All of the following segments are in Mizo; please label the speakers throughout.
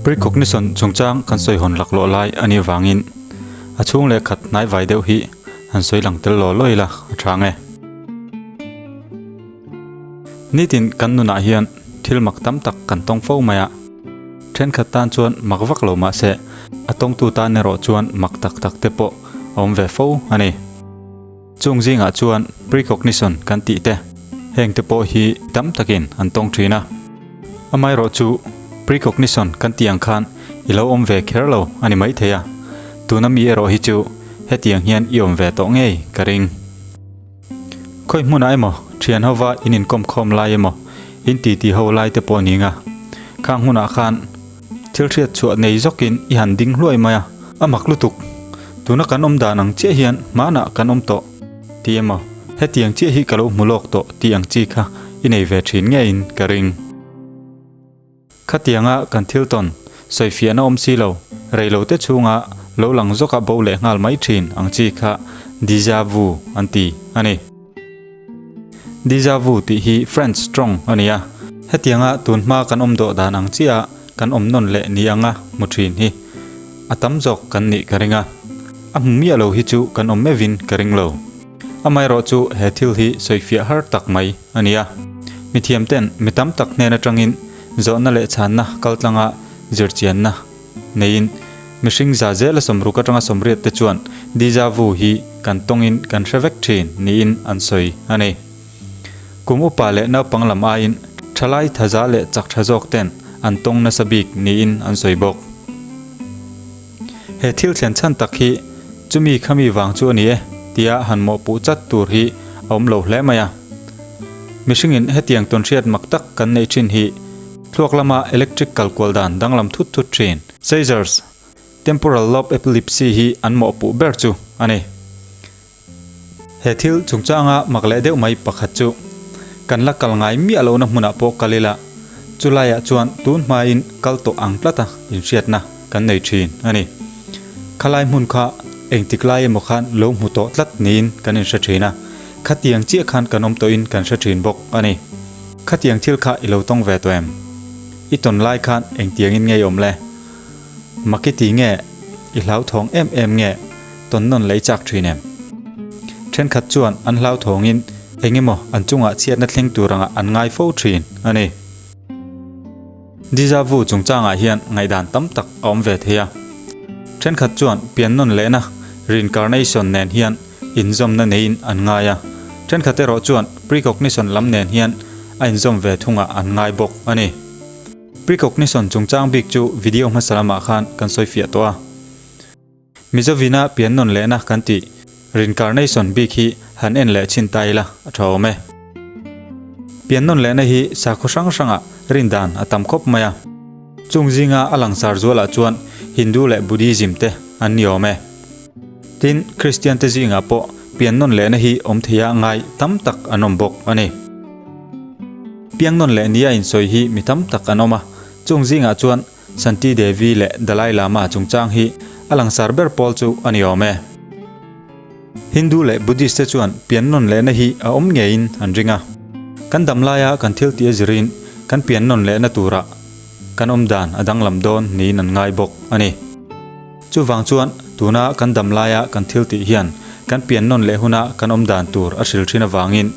Speaker 1: Precognition chungchang kan sawi hawn laklawh lai a nih vangin a chhung leh khat hnaivai deuh hi han sawi lang tel law law ila a tha ang e. Nitin kan nunah hian thil mak tam tak kan tawng fo mai a, thenkhat tan chuan mak vak lo mah se a tawngtu tan erawh chuan mak tak tak te pawh a awm ve fo a ni. Chung zingah chuan precognition kan tih te, heng te pawh hi tam takin an tawng thin a. Amaherawhchu precognition kan tih ang khan i lo awm ve kher lo a ni maithei a, tuna mi erawh hi chu hetiang hian i awm ve tawh ngei ka ring. Khawi hmunah emaw thian hova in inkawm khawm lai emaw in titi ho lai te pawh ning a, khang hmunah khan Thil hriat chhuah nei zawkin i han ding hluai mai a, a mak lutuk. Tuna kan awm dan ang chiah hian hmanah kan awm tawh ti emaw, hetiang chiah hi ka lo hmu lawk tawh tih ang chi kha i nei ve thin ngeiin ka ring. Khatianga kan thil tawn sawifiahna awm si lo, reilote chhunga lo lang zawka bo leh nghal mai thin ang chi kha deja vu an ti a ni. Deja vu tih hi French tawng a ni a, hetianga tun hma kan awm dawh dan ang chiah kan awm nawn leh ni anga hmu thin hi a tam zawk kan nih ka ring a, a hmu miah lo hi chu kan awm meuhin ka ring lo. Amaherawh chu he thil hi sawifiah har tak mai a ni a, mithiam ten mi tam tak hnen atangin zawhna leh chhanna kaltlanga zirchianna neiin mihring za zela sawmruk atanga sawmriat te chuan deja vu hi kan tawngin kan hre vek thin niin an sawi a ni. Kum upa leh naupang lam aiin thalai thaza leh chak tha zawk ten an tawng nasa bik niin an sawi bawk. He thil thlen chhan tak hi chumi khami vang chu a ni e tia han mawhpuh chat tur hi a awm lo hle mai a. Mihringin hetiang tawnhriat mak tak kan neih thin hi Thluak lama electric kalkual dan danglam thut thut thin. Seizures, temporal lobe epilepsy hi an mawhpuh ber chu a ni. He thil chungchanga mak leh deuh mai pakhat chu kan la kal ngai miah lohna hmunah pawh kal ila, chulaiah chuan tun hmain kal tawh ang tlata inhriatna kan nei thin a ni. Khalai hmun kha engtik lai emaw khan lo hmu tawh tlat niin kan inhre thin a, khatiang chiah khan kan awm tawhin kan hre thin bawk a ni. Khatiang thil kha i lo tawng ve tawh em? I tawn lai khan engtiangin nge i awm le? Mak i ti nge? I hlauthawng em em nge? Tawn nawn lei chak thin em? Thenkhat chuan an hlauthawngin eng emaw an chungah chhiatna thleng tur angah an ngai fo thin a ni. Deja vu chungchangah hian ngaihdan tam tak a awm ve thei a. Thenkhat chuan pian nawn lehna, reincarnation, nen hian inzawmna neiin an ngai a, thenkhat erawh chuan precognition lam nen hian a inzawm ve thungah an ngai bawk a ni. Precognition chungchang bik chu video hmasa lamah khan kan sawi fiah tawh a. Mizovina pian nawn lehna kan tih reincarnation bik hi han en leh chhin ta ila a tha awm e. Pian nawn lehna hi sakhaw hrang hrangah rindan a tam khawp mai a. Chung zinga a langsar zualah chuan Hindu leh Buddhism te an ni awm e. Tin, Kristiante zingah pawh pian nawn lehna hi awm theia ngai tam tak an awm bawk a ni. Piang nawn leh nia insawi hi mi tam tak an awm a, chung zingah chuan Shanti Devi leh Dalai Lama chungchang hi a langsar ber pawl chu a ni awm e. Hindu leh Buddhist te chuan pian nawn lehna hi a awm ngeiin an ring a. Kan dam laia kan thil tih a zirin kan pian nawn lehna turah kan awm dan a danglam dawn niin an ngai bawk a ni. Chuvang chuan tuna kan dam laia kan thil tih hian kan pian nawn leh huna kan awm dan tur a hril thin avangin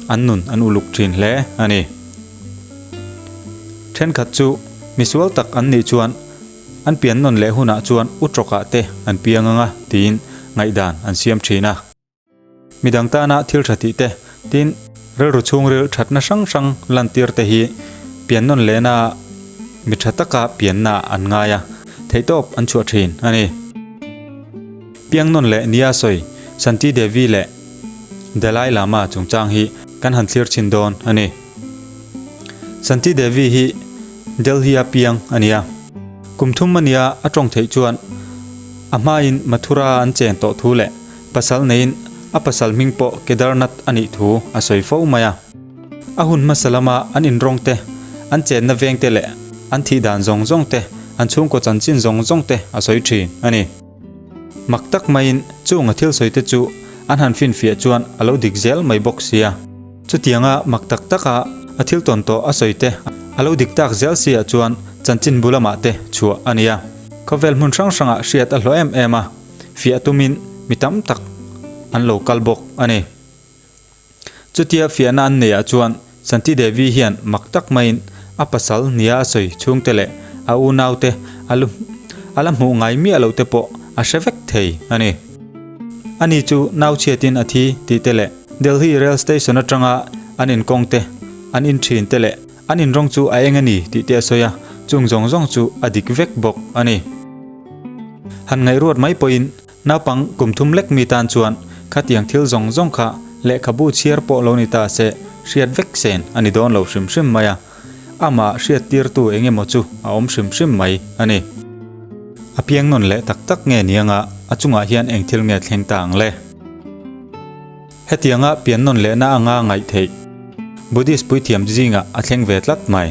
Speaker 1: an nun an uluk thin hle a ni. Thenkhat chu misual tak an nih chuan an pian nawn leh hunah chuan utrawkah te an piang anga tiin ngaihdan an siam thin a. Midang tana thil tha tih te, tin rilru chhungril thatna hrang hrang lantir te hi pian nawn lehna mi tha taka pianna an ngai a, theihtawp an chhuah thin a ni. Piang nawn leh nia sawi Shanti Devi leh Dalai Lama chungchang hi kan han thlir chhin dawn a ni. Shanti Devi hi Delhi-a piang a ni a. Kum thum a nia a tawng theih chuan a hmain Mathura an chen tawh thu leh Pasal neiin a pasal hming pawh Kedarnath a nih thu a sawi fo mai a. A hun hmasa lama an inrawng te, an chenna veng te leh an thih dan zawng zawng te, an chhungkaw chanchin zawng zawng te a sawi thin a ni. Mak tak maiin chung a thil sawi te chu an han finfiah chuan a lo dik zel mai bawk sia. Chutianga mak tak taka a thil tawn tawh a sawi te a lo dik tak zel si ah chuan. Chanchinbu lamah te chhuah a ni a. Khawvel hmun hrang hrangah hriat a hlawh em em a, fiah tumin mi tam tak an lo kal bawk a ni. Chutia fiahna an neihah chuan Shanti Devi hian mak tak maiin a pasal nia a sawi chhungte leh a unaute a lu a la hmuh ngai miah loh te pawh a hre vek thei a ni. Ani chu nau chhiatin a thi tih te leh Delhi Rail Station atanga an inkawng te, an in thin te leh an inrawng chu a eng a ni tih te a sawi a, chung zawng zawng chu a dik vek bawk a ni. Han ngaihruat mai pawhin Naupang kum thum lek mi tan chuan khatiang thil zawng zawng kha lehkhabu chhiar pawh lo ni ta se hriat vek sen a ni dawn lo hrim hrim mai a, amah hriat tirtu eng emaw chu a awm hrim hrim mai a ni. A piang nawn leh tak tak nge ni anga a chungah hian eng thil nge thleng ta ang le? Hetianga pian nawn lehna anga ngaih theih Buddhist puithiam zingah a thleng ve tlat mai.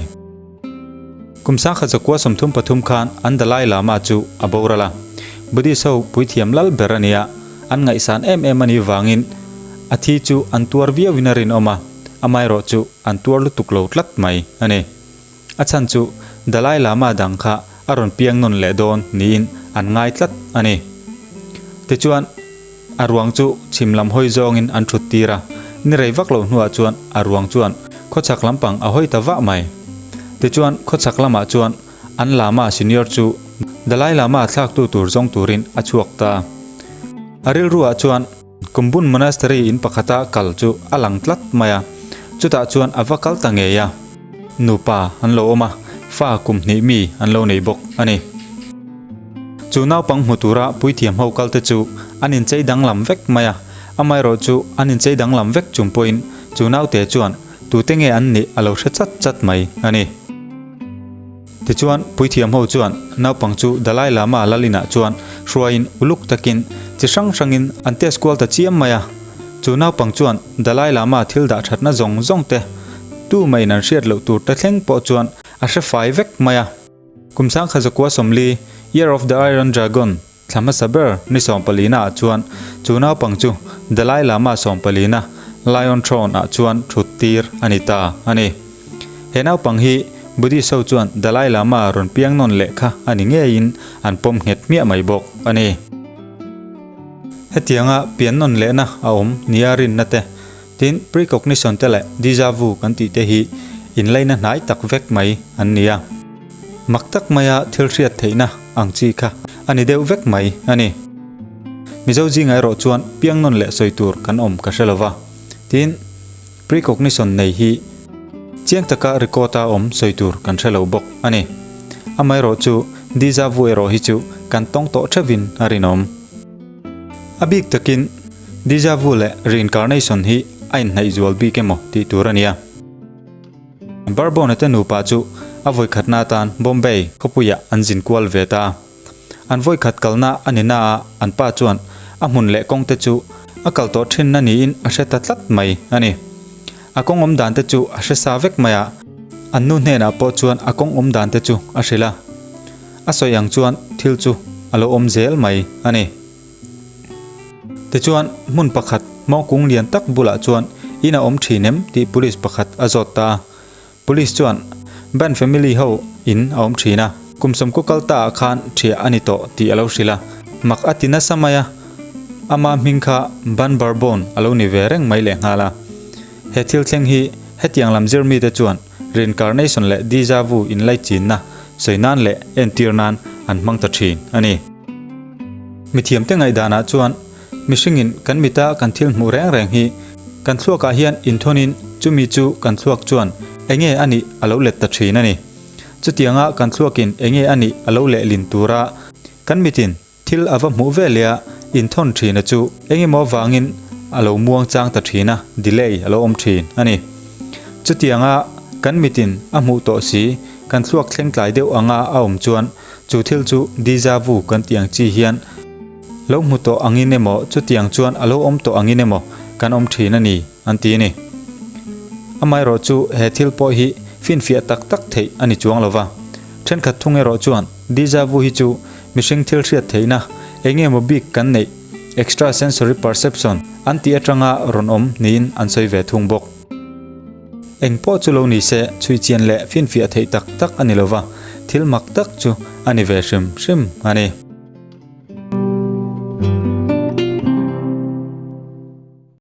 Speaker 1: Kum sangkhat zakua 33 khan an Dalai Lama chu a boral a. Buddhist ho puithiam lal ber a nia, an ngaihsan em em a nih vangin a thi chu an tuar viauin a rinawm a, amaherawh chu an tuar lutuk lo tlat mai a ni. A chhan chu Dalai Lama dang kha a rawn piang nawn leh dawn niin an ngai tlat a ni. Tichuan. A ruang chu chhim lam hawi zawngin an thut tir a, ni rei vak lo hnuah chuan a ruang chuan khawchhak lampang a hawi ta vah mai. Tichuan khawchhak lamah chuan an Lama senior chu Dalai Lama thlaktu tur zawng turin a chhuak ta. A rilruah chuan Kumbun Monastery in pakhata kal chu a lang tlat mai a, chutah chuan a va kal ta ngei a. Nupa an lo awm a, fa kum hnih mi an lo nei bawk a ni. Chu naupang hmu tura puithiam ho kalte chu an inchei danglam vek mai a, amaherawh chu an inchei danglam vek chung pawhin chu naute chuan tute nge an nih a lo hre chat chat mai a ni. Tichuan, puithiam ho chuan naupang chu Dalai Lama lal inah chuan hruaiin uluk takin chi hrang hrangin an test kual ta chiam mai a. Chu naupang chuan Dalai Lama thil dah thatna zawng zawng te, tu maiin an hriat loh tur te thleng pawh chuan a hre fai vek mai a. Kum 1940, Year of the Iron Dragon, Thla hmasa ber ni sawmpalina ah chuan chu naupang chu Dalai Lama sawmpalina Lion Throne ah chuan thut tir a ni ta a ni. He naupang hi Buddhist ho chuan Dalai Lama rawn piang nawn leh kha a ni ngeiin an pawm nghet hmiah mai bawk a ni. Hetianga pian nawn lehna a awm nia rinna te, tin precognition te leh deja vu kan tih te hi inlaina hnai tak vek mai an ni a. Mak tak maia thil hriat theihna ang chi kha a ni deuh vek mai a ni. Mizo zingah erawh chuan piang nawn leh sawi tur kan awm ka hre lova. Tin, precognition nei hi chiang taka record a awm sawi tur kan hre lo bawk a ni. Amaherawh chu deja vu erawh hi chu kan tawng tawh theuhin a rinawm. A bik takin deja vu leh reincarnation hi a inhnaih zual bik emaw tih tur a nia. Barbona te nupa chu a vawikhatna atan Bombay khawpuiah an zin kual ve ta a. An vawikhat kalna a ni na a, an pa chuan a hmun leh kawng te chu a kal tawh thinna niin a hre ta tlat mai a ni. A kawng awm dan te chu a hre sa vek mai a, an nu hnenah pawh chuan a kawng awm dan te chu a hrilh a. A sawi ang chuan thil chu a lo awm zel mai a ni. Tichuan, hmun pakhat hmawngkung lian tak bulah chuan in a awm thin em tih police pakhat a zawt ta a. Police chuan, Ban family ho in a awm thin a, kum sawmkaw kal ta ah khan ṭhiah a ni tawh tih a lo hrilh a. Mak a ti nasa mai a, ama hming kha Ban Barbon a lo ni ve reng mai lehnghal a. He thil thleng hi hetiang lam zir mite chuan reincarnation leh deja vu inlaichinna sawi nan leh entir nan an hmang ta thin a ni. Mithiamte ngaihdanah chuan mihringin kan mita kan thil hmuh reng reng hi kan thluakah hian inthawnin chumi chu kan thluak chuan enge a nih a lo let ta thin a ni. Chutianga kan thluakin enge a nih a lo lehlin tura kan mitin Thil a va hmuh ve leh a, inthawn thina chu engemaw avangin a lo muang chang ta thin a, delay a lo awm thin a ni. Chutianga kan mitin a hmuh tawh si, kan thluak thleng tlai deuh anga a awm chuan chu thil chu deja vu kan tih ang chi hian lo hmu tawh angin emaw chutiang chuan a lo awm tawh angin emaw kan awm thin a ni an ti a ni. Amaherawh chu he thil pawh hi finfiah tak tak theih a ni chuang lova, thenkhat thung erawh chuan deja vu hi chu Mihring thil hriat theihna eng nge maw bik kan neih, extra sensory perception, an tih atanga rawn awm niin an sawi ve thung bawk. Eng pawh chu lo ni se, chhui chian leh finfiah theih tak tak a ni lova. thil mak tak chu a ni ve hrim hrim a ni.